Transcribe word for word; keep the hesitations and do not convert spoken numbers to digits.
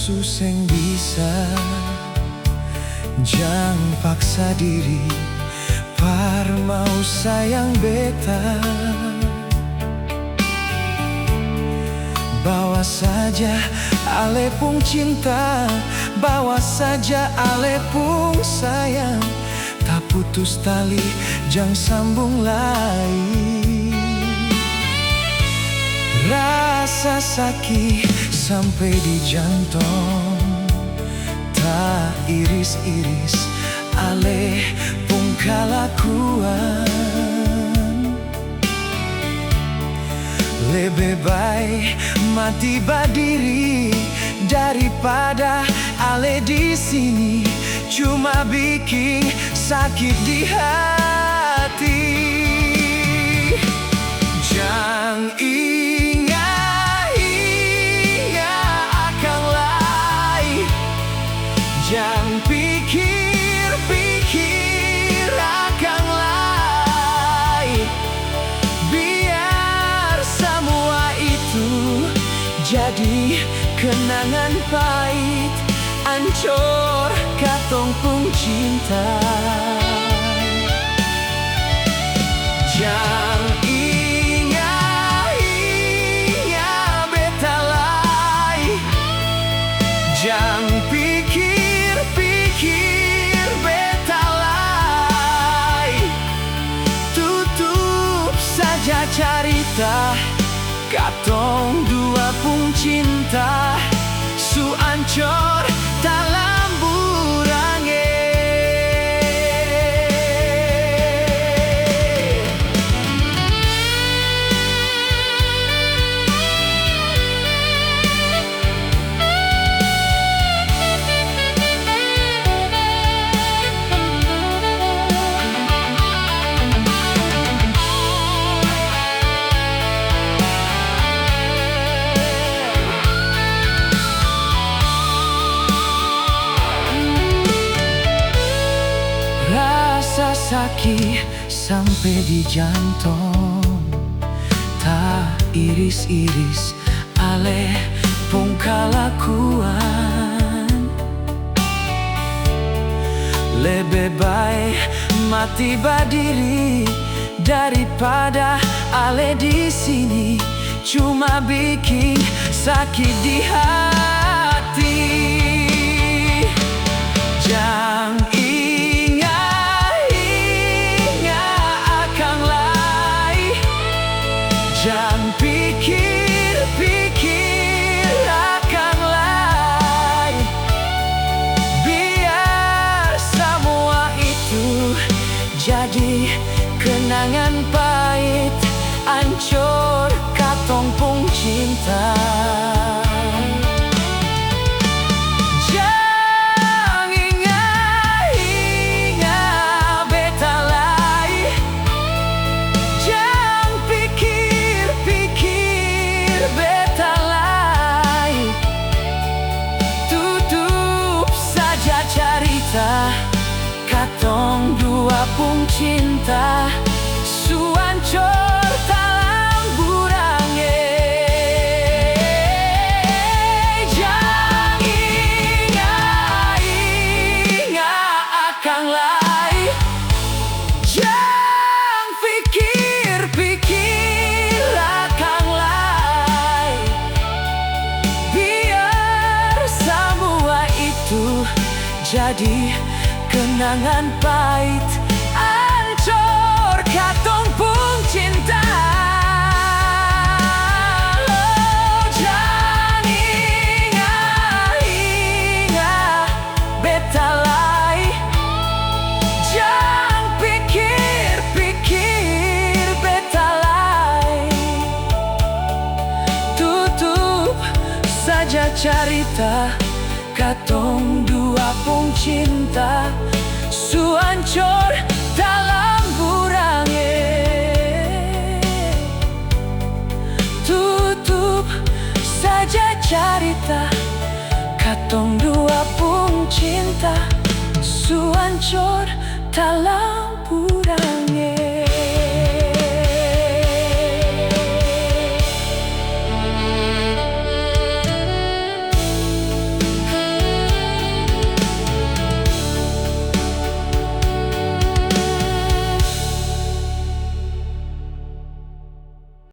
Tu seng bisa, jang paksa diri par mau sayang beta. Bawa saja ale pung cinta, bawa saja ale pung sayang. Taputus tali, jang sambung lai. Rasa saki sampe di jantong, tairis-iris ale pung kalakuan. Lebe bae mati badiri daripada ale di sini cuma biking sakit di hati. Jang inga-inga akang lai, jang pikir-pikir akang lai. Biar samua itu jadi kenangan pait, ancor katong pung cinta. Jang inga-inga beta lai, jang pikir-pikir beta lai. Tutup saja carita katong dua pung cinta su ancor talamburang e. Rasa saki sampe di jantong, tairis-iris ale pung kalakuan. Lebe bae mati badiri daripada ale di sini cuma biking sakit di hati. Jang inga-inga akang lai, jang pikir-pikir akang lai. Biar samua itu jadi kenangan pait, ancor katong pung cinta. Jang inga-inga beta lai, jang pikir-pikir beta lai. Tutup saja carita katong dua pung cinta su ancor talamburang e. Jang inga-inga akang lai, jang pikir-pikir akang lai. Biar samua itu jadi kenangan pait, ancor katong pung cinta. Oh, jang inga-inga beta lai, jang pikir-pikir beta lai. Tutup saja carita katong dua pung cinta su ancor talamburang e. Tutup saja carita katong dua pung cinta su ancor talamburang.